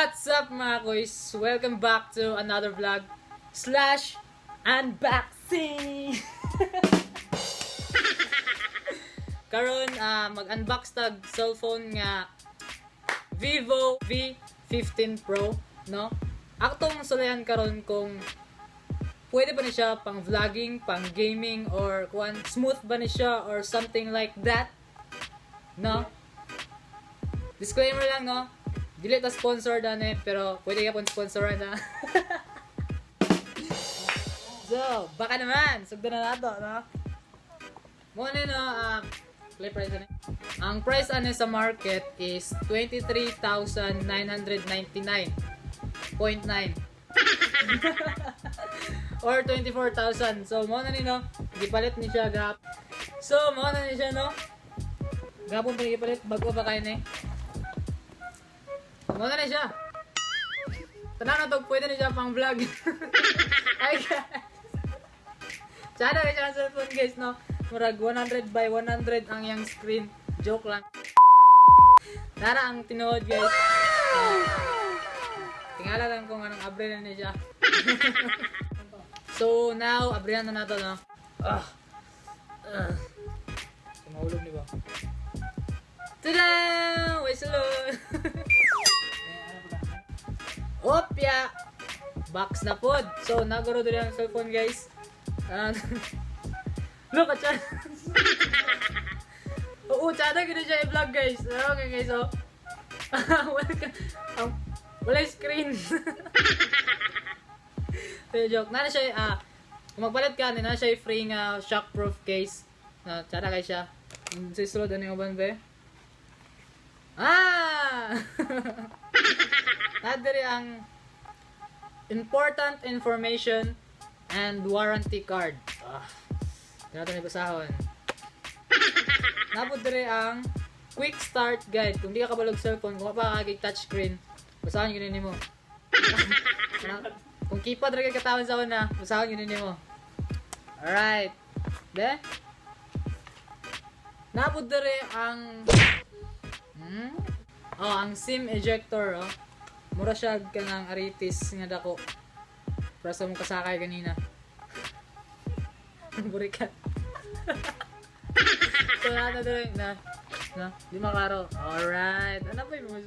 What's up, mga kuys? Welcome back to another vlog/unboxing! Karon mag-unbox tag cellphone nga Vivo V15 Pro, no? Atong sulayan karon kung pwede ba ni siya pang vlogging, pang gaming, or kuan, smooth ba ni siya or something like that, no? Disclaimer lang, no? Dili ta sponsor ani, pero pwede ka pong sponsor na. So, baka naman, sugdan na nato, no? Mao na, no, play price ani. Ang price ani sa market is 23,999.9 or 24,000. So, mao na ni, no? Gipalit ni siya gap. So, mao na ni siya, no? Gapon pa ni gipalit, bago pa kayo ni. Mao na ni siya. Tanan na to, pwede na siya pang vlog. Ay, guys. Sana rin siya ang cellphone, guys, no? Murag 100 by 100 ang iyang screen. Joke lang. Tara ang tinuod, guys. Tingala lang kung anong abre na niya siya. So, now, abrihan na nato, no? Ah. Ah. So, mahulog ni ba? Tada! Way sulod! Opya! Box na pod. So, naguro diri ang cellphone, guys. Look at siya. Oo, tsada gid siya i-vlog, guys. Okay, guys, oh. Wala wala screen. Pero joke. Nana siya, kung magpalit ka, na siya free nga shockproof case. Na, tsada kay siya. Sa sulod, ano yung uban, be? Ah! Nadiri ang important information and warranty card. Ah, di natin basahon. Napod diri ang quick start guide. Kung di ka kabalog cellphone, kung pa ka touchscreen, basahon yun nimo. Kung keypad ra kay katawan sa una, basahon yun nimo. Alright. De? Napod diri ang Oh, ang SIM ejector, oh. Mura siya kanang aritis nga dako. Para sa mong kasakay ganina. Burikan. So, na diri na na di makaro. Alright. Ano pa yung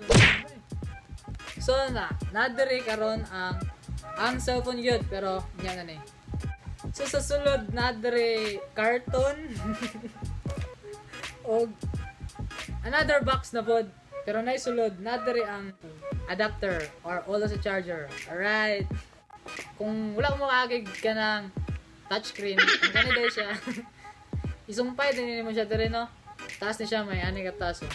So na, nadiri karon ang cellphone yun, pero nya na ni. So sa sulod nadiri carton og another box na pod. Pero nay sulod nadiri ang adapter or all sa charger. Alright. Kung wala mo kaagig ka ng touchscreen, ang gani dahil siya. Isumpay din mo siya diri, no. Taas ni siya, may ani ka taas, oh.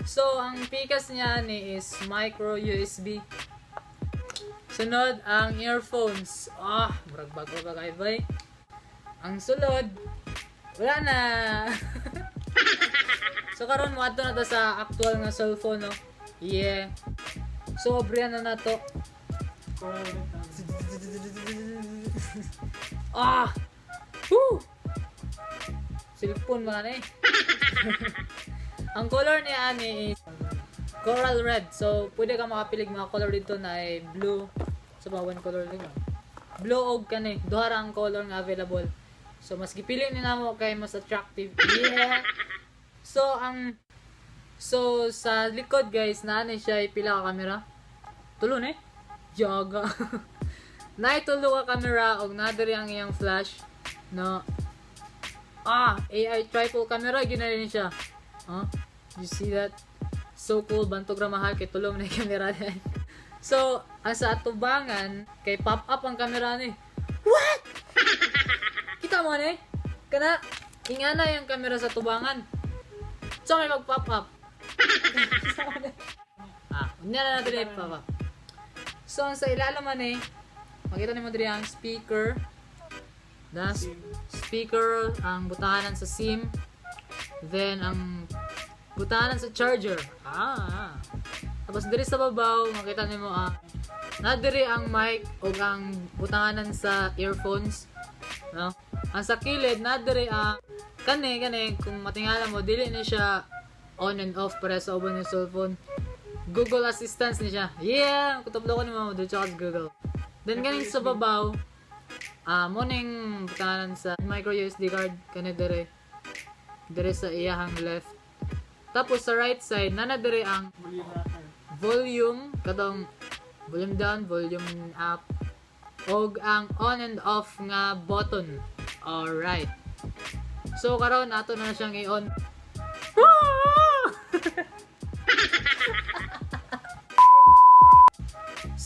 So, ang pikas niya ni is micro USB. Sunod, ang earphones. Ah, murag bago pa kay bay. Ang sulod, wala na. So, karon mo na to sa actual nga cellphone, no. Yeah. So, abrihan na nato. Ah! Woo! Cellphone mga na eh. Ang color niya ani is coral red. So, pwede ka makapilig mga color dito na ay blue. So, mga one color din. Blue og kani. Duha ra ang color nga available. So, mas gipili ni namo kay mas attractive. Yeah! So, sa likod, guys, naa ni siya pila ka camera. Tulo ni? Yaga. Naay tulo ka camera og naa diri ang iyang flash. No. Ah, AI triple camera gyud na rin siya. Huh? You see that? So cool, bantog ra mahal kay tulo man yung camera niya. So, ang sa atubangan kay pop up ang camera ni. What? Kita mo ni? Kana ingana yung camera sa tubangan. So may mag pop up. Ah, unya na natin eh, pop up. So, ang sa ilalim man eh, makita nimo diri ang speaker. Na speaker, ang butahanan sa SIM. Then ang butahanan sa charger. Ah. Tapos diri sa babaw, makita nimo ang na diri ang mic ug ang butanganan sa earphones. No? Ang sa kilid na diri ang kani kani, kung matingala mo, dili ni siya on and off para sa uban ng cellphone. Google Assistant ni siya. Yeah, kutublo ko ni mo diretso ka sa Google. Then ganing sa babaw, mo ning butanan sa micro USB card kani dire. Dire sa iyahang left. Tapos sa right side, nana dire ang volume, katong volume down, volume up, og ang on and off nga button. Alright. So karon ato na siyang i-on.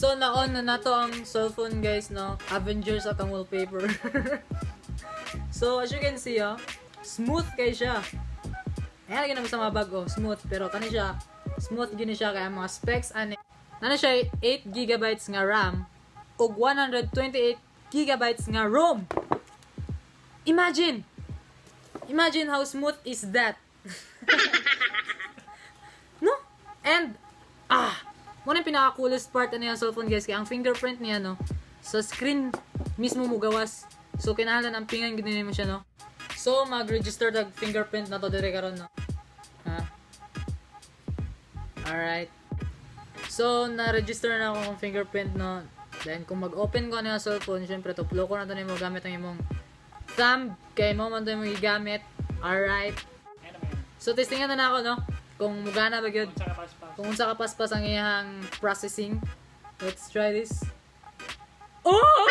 So na-on na nato ang cellphone, guys, no? Avengers at ang wallpaper. So as you can see, oh, smooth kay siya. Ayan, lagi na sa mga bago, smooth. Pero kani siya, smooth gini siya kaya mga specs ani. Nana siya 8 gigabytes nga RAM ug 128 gigabytes nga ROM. Imagine! Imagine how smooth is that. No? And, mo na yung pinaka-coolest part ano yung cellphone, guys, kaya ang fingerprint niya, no, sa screen mismo mo gawas. So, kinahanglan ang pingan gid mo siya, no? So, mag-register tag fingerprint na to dire karon, no? Ha? Alright. So, na-register na ako ng fingerprint, no? Then, kung mag-open ko na yung cellphone, syempre, tuplo ko na to nimo gamit ang imong thumb. Kay mo man to imong gigamit. Alright. So, testingan na ako, no? Kung mugana ba gyud. Kung unsa ka paspas ang iyang processing. Let's try this. Oh!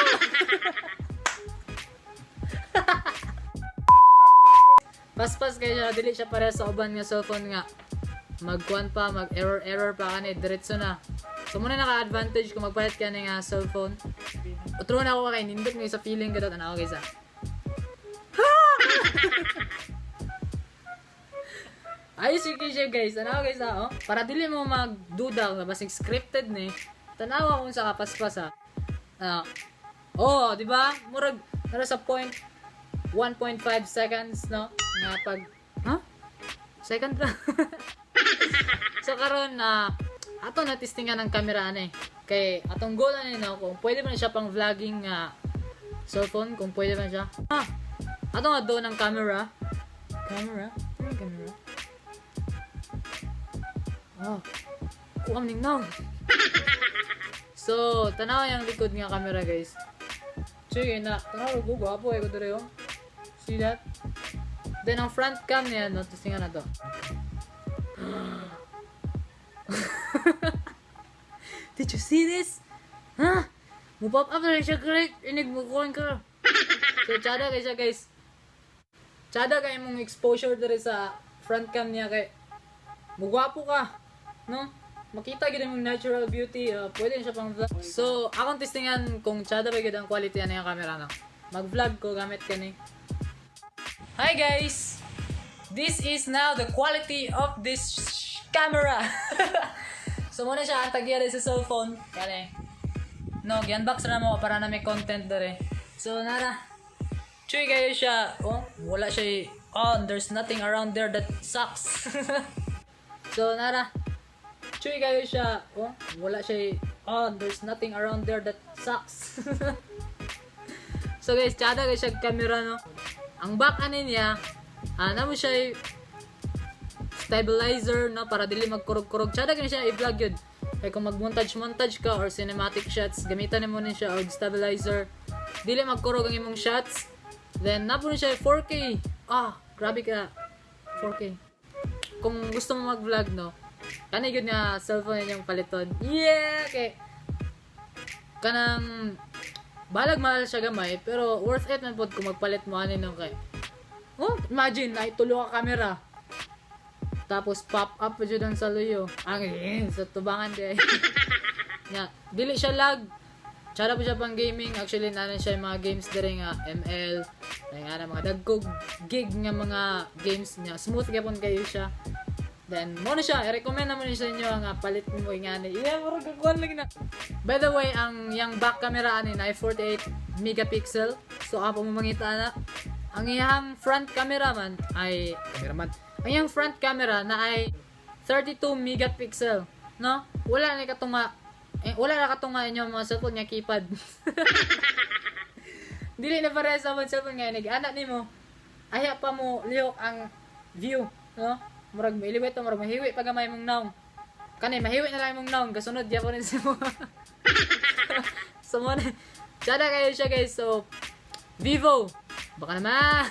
Paspas kayo siya, dili siya pareha sa uban nga cellphone nga magkuan pa, mag error error pa kani, diretso na. So muna naka-advantage kung magpalit ka ni nga cellphone. Utro na ako kay nindot nga sa feeling kadto tanaw, guys, ah. Ayos yung siya, guys. Tanaw, guys, ah, oh. Para dili mo magduda nga basig scripted ni. Tanawa kung sa kapaspas, ah. Ah. Oh, di ba? Murag nara sa point 1.5 seconds, no? Nga pag, huh? Second lang. So karon na ato na testingan ang camera ani. Kay atong goal ani, no, kung pwede man siya pang vlogging nga cellphone, kung pwede man siya. Ah, ato nga doon ang camera. Camera? Ano camera? Oh. Kuha ning now. So, tanaw yung likod nga camera, guys. Sige na, tanaw ko gwapo ay ko dire, oh. See that? Then ang front cam niya, no, testingan na to. Did you see this? Huh? Mo pop up na siya correct. Inig mo kuhan ka. So, tsada kay siya, guys. Tsada kay mong exposure dire sa front cam niya kay mugwapo ka, no? Makita gid imong natural beauty. Pwede na siya pang vlog. So, akong testingan kung tsada ba gid ang quality ani ang camera, no. Mag-vlog ko gamit kani. Hi guys! This is now the quality of this camera. So muna siya ang tagya sa cellphone. Kani. No, gi-unbox na mo para na may content dere. So nara. Chuy kayo siya. Oh, wala siya. Oh, there's nothing around there that sucks. So nara. Chuy kayo siya. Oh, wala siya. Oh, there's nothing around there that sucks. So guys, tsada kayo siya camera, no. Ang back ani niya, ana mo siya stabilizer, no, para dili magkurog-kurog. Tsada kini siya i-vlog yun. Kay kung mag-montage-montage ka or cinematic shots, gamitan nimo ni siya og stabilizer. Dili magkurog ang imong shots. Then napo ni siya 4K. Ah, grabe ka. 4K. Kung gusto mo mag-vlog, no, kani gyud nga cellphone inyong paliton. Yeah, kay kanang balag mahal siya gamay, pero worth it man pod kung magpalit mo ani, no, kay oh, imagine na itulo ka camera. Tapos pop up pa jud ang sa luyo. Ang sa tubangan di. Nya, dili siya lag. Tsada po siya pang gaming. Actually, nanan siya yung mga games dire nga ML, nga na mga dagkog gig nga mga games niya. Smooth gyapon kayo siya. Then mo na siya, i-recommend na mo ni sa inyo nga palit mo ingani. Yeah, murag kuan lagi na. By the way, ang yang back camera ani na 48 megapixel. So apo mo mangita na. Ang iyang front camera man ay cameraman. Ang iyang front camera na ay 32 megapixel, no? Wala na katunga. Eh, wala na katunga inyo mga cellphone nga keypad. Dili na pareha sa mga cellphone nga inig anak nimo. Aya pa mo lihok ang view, no? Murag moiliwit to, murag mahiwi pa gamay mong naong. Kani mahiwi na lang imong naong kasunod gyapon ni sa mo. So mo na tsada kayo siya, guys. So Vivo, baka naman.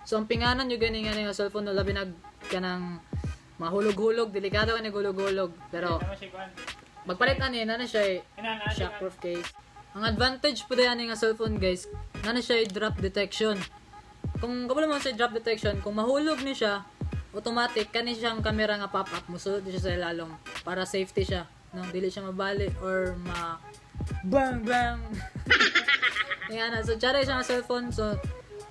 So ang pinganan yung gani nga cellphone, no, labi nag kanang mahulog-hulog, delikado ka hulog-hulog. Pero Naman siya kuan. magpalit ani na siya eh, Ina na siya. shockproof case. Ang advantage po ani nga cellphone, guys, na siya ay drop detection. Kung kabalo mo sa drop detection, kung mahulog ni siya, automatic kani siyang camera nga pop up musulod siya sa ilalom para safety siya. No, dili siya mabali or ma bang bang. Nga na, so tsara siya nga cellphone, so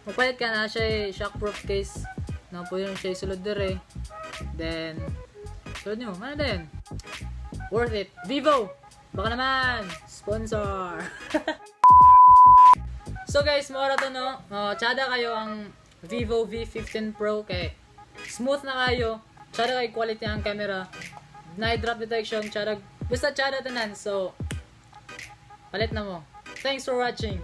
magpalit ka na siya ay shockproof case. No, pwede mo siya isulod dire. Then sulod nyo, ano din? Worth it. Vivo! Baka naman! Sponsor! So guys, mora to, no? Tsada kayo ang Vivo V15 Pro kay smooth na kayo. Tsada kay quality ang camera. Night drop detection, tsada basta tsada tanan. So palit na mo. Thanks for watching.